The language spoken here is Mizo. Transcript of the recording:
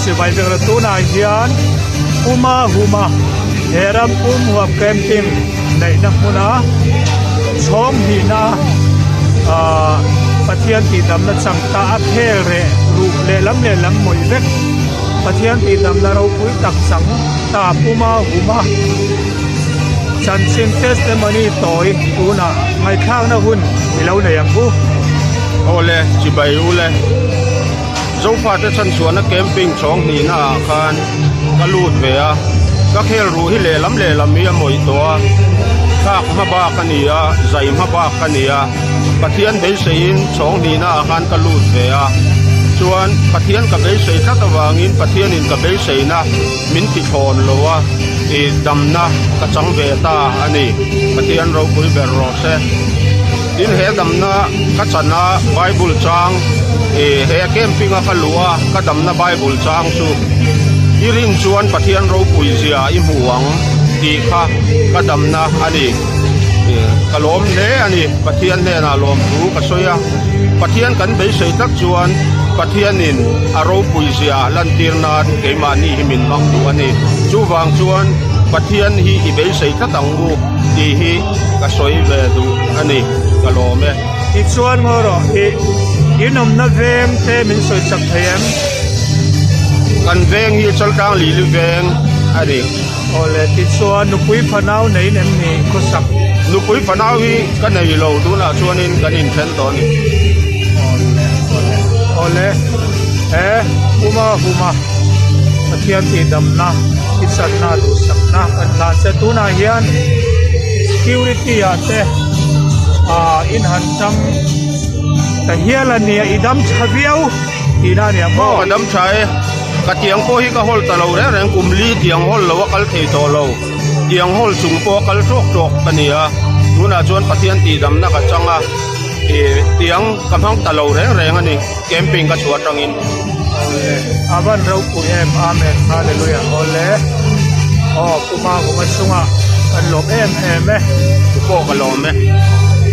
chibai vek lo tunah hian Puma Huma he ram pum huap camping neihna hmuna chhawng hnihna ahh Pathian tihdamna chang ta a khel reh ruh lehlam lehlam mawih vek Pathian tihdamna ropui tak chang ta Puma Huma chanchin testimony tawi tunah ngaihthlakna hun i lo nei ang u. Awle chibai ule Zofate chhanchhuahna camping chhawng hnihna ah khan ka lut ve a, ka khel ruh hi lehlam lehlam hi a mawih tawh a, thlak hma bak a ni a, zai hma bak a ni a, Pathian beiseiin chhawng hnihna ah khan ka lut ve a, chuan Pathian ka beisei tlat avangin Pathianin ka beiseina min ti thlawn lo a, ih damna ka chang ve ta a ni, Pathian ropui ber rawh se. Tin he damna ka chan a Bible chang ih he camping a ka luh a ka damna Bible chang chu i rin chuan Pathian ropui zia i hmu ang tih kha ka damna a ni. Ih ka lawm hle a ni Pathian hnenah lawmthu ka sawi a Pathian kan beisei tak chuan Pathianin a ropui zia lantir nan keimahni hi min hmang duh a ni. Chuvang chuan Pathian hi i beisei tlat ang u tih hi ka sawi ve duh a ni ka lawm e. Tichuan ngaw rawh i inawmna veng te min sawi chak thei em? Kan veng hi Chaltlang Lili veng a ni. Awle tichuan nupui fanau neiin em ni khawsak? Nupui fanau hi ka nei lo tunah chuanin kan inthen tawh a ni. Awle awle awle he Puma Huma Pathian tihdamna i channa duhsakna kan hlan che tunah hian security ah te ah in han tang ta hial a nia i dam tha viau tihna a nia maw? Aw ka dam tha e. Ka tiang pawh hi ka hawl ta lo reng reng kum li tiang hawl lo a kal thei tawh lo tiang hawl chung pawh a kal tawk tawk ka ni a tunah chuan Pathian tihdamna ka chang a ih tiang ka hmang ta lo reng reng a ni camping ka chhuah atangin. Awle a van ropui em amen hallelujah awle aw puma kuma chungah kan lawm em em e. Pawh ka lawm e.